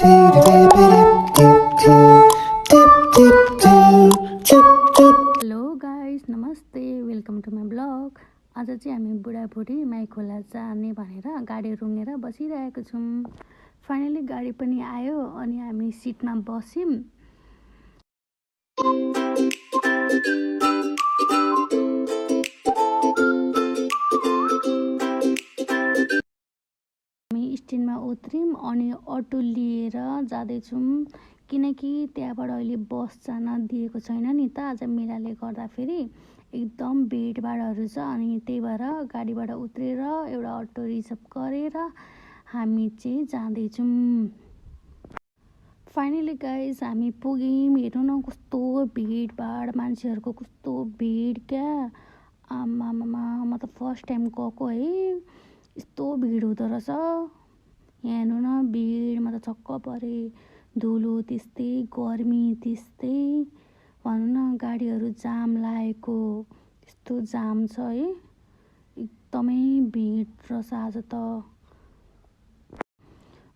Hello guys, नमस्ते, welcome to my blog. आज चाहिँ हामी बुढाबुढी माई खोला जाने भनेर गाडी रुँगेर बसिरहेको छौँ। फाइनली गाडी पनि आयो अनि हामी सिटमा बस्यौँ। हामी स्ट्यान्डमा उत्रौँ अनि अटो लिएर जाँदैछौँ, किनकि त्यहाँबाट अहिले बस जान दिएको छैन नि त। आज मेलाले गर्दाखेरि एकदम भिडभाडहरू छ अनि त्यही भएर गाडीबाट उत्रेर एउटा अटो रिजर्भ गरेर हामी चाहिँ जाँदैछौँ। फाइनली गाइस हामी पुग्यौँ। हेर्नु न कस्तो भिडभाड, मान्छेहरूको कस्तो भिड क्या। आमामा, म त फर्स्ट टाइम गएको है, यस्तो भिड हुँदो रहेछ। यहाँ हेर्नु न भिड, म त छक्क परेँ। धुलो त्यस्तै, गर्मी त्यस्तै, भनौँ न गाडीहरू जाम लागेको यस्तो जाम छ है, एकदमै भिड रहेछ आज त।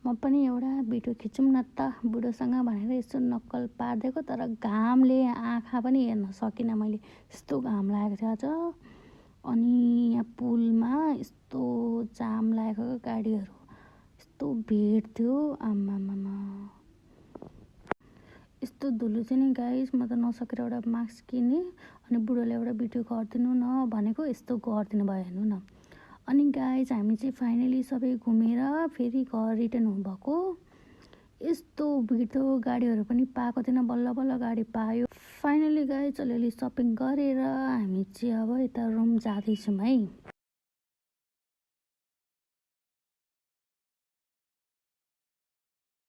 म पनि एउटा भिडियो खिचौँ न त बुढोसँग भनेर यसो नक्कल पारिदिएको, तर घामले आँखा पनि हेर्न सकिनँ मैले, यस्तो घाम लागेको थियो आज। अनि यहाँ पुलमा यस्तो जाम लागेको गाडीहरू, यस्तो भिड थियो आमामामा। यस्तो धुलो चाहिँ नि गाइस, म त नसकेर एउटा मास्क किनेँ अनि बुढोले एउटा भिडियो गरिदिनु न भनेको, यस्तो गरिदिनु भयो हेर्नु न। अनि गाइस हामी चाहिँ फाइनली सबै घुमेर फेरि घर रिटर्न हुनुभएको। यस्तो भिड थियो, गाडीहरू पनि पाएको थिएन, बल्ल बल्ल गाडी पायो। फाइनली गाइस अलिअलि सपिङ गरेर हामी चाहिँ अब यता रुम जाँदैछौँ है।